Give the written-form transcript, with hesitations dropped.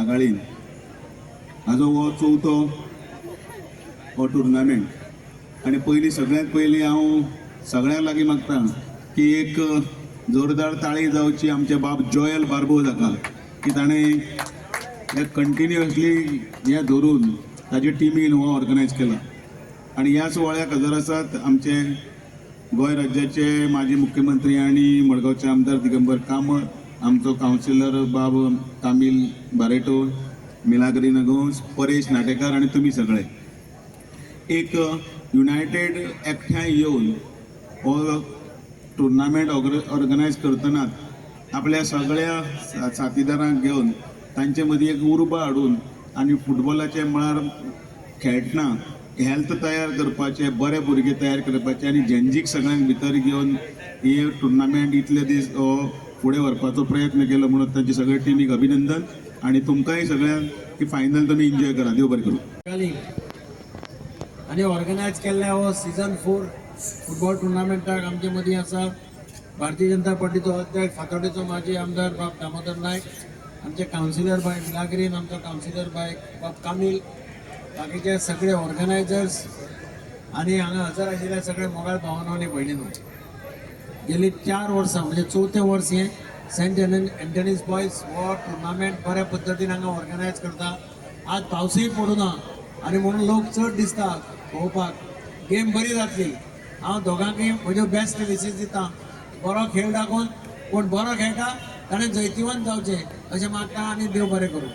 कागाळीन हाजो हो चवथो हो टुर्नामेंट. आनी पयलीं, सगळ्यांत पयलीं हांव सगळ्यां लागीं मागता की एक जोरदार ताळी जावची आमचे बाब जोयल बार्बोज हाका, की ताणें हे कंटिन्युअसली हें धरून ताजे टिमीन हो ऑर्गनायज केला. आनी ह्या सुवाळ्याक हजर आसात आमचे गोंय राज्याचे माजी मुख्यमंत्री आनी मडगांवचे आमदार दिगंबर कामत, आमचो कावन्सिलर बाब कामील बारेटो, मिलाग्रीन गोंस, परेश नाटेकार आनी तुमी सगळे. एक युनायटेड एकठांय येवन हो टुर्नामेंट ऑर्गनायज करतना आपल्या सगळ्या साथीदारांक घेवन, तांचे मदीं एक उर्बा हाडून आनी फुटबॉलाच्या मळार खेळटना हेल्थ तयार करपाचे, बरे भुरगे तयार करपाचे आनी जेंजीक सगळ्यांक भितर घेवन हे टुर्नामेंट इतले दीस हो फुडें व्हरपाचो प्रयत्न केलो म्हणून तांचे सगळे टिमीक अभिनंदन. आनी तुमकांय सगळ्यांक की फायनल तुमी एन्जॉय करा. देव बरें करूं. गजाली आनी ऑर्गनायज केल्ल्या हो सीझन 4 फुटबॉल टुर्नामेंटाक आमचे मदीं आसा भारतीय जनता पार्टीचो अध्यक्ष, फातोर्डेचो माजी आमदार बाब दामोदर नायक, आमचे कावन्सिलर बाय मिलाग्रीन, आमचो कावन्सिलर बाय बाब कामील, बाकीचे सगळे ऑर्गनायझर्स आनी हांगा हजर आशिल्ले सगळे मोगाळ भावानो आनी भयणीनो. गेली 4 वर्सां, म्हणजे चवथें वर्स हें, सेंट एंटनीज बॉयज हो टुर्नामेंट बऱ्या पद्दतीन हांगा ऑर्गनायज करता. आज पावसूय पडूना आनी म्हणून लोक चड दिसता पळोवपाक. गेम बरी जातली. हांव दोगांकूय म्हज्यो बेस्ट विशीस दिता. बरो खेळ दाखोवन कोण बरो खेळटा ताणें जैतिवंत जावचें अशें मागता आनी देव बरें करूं.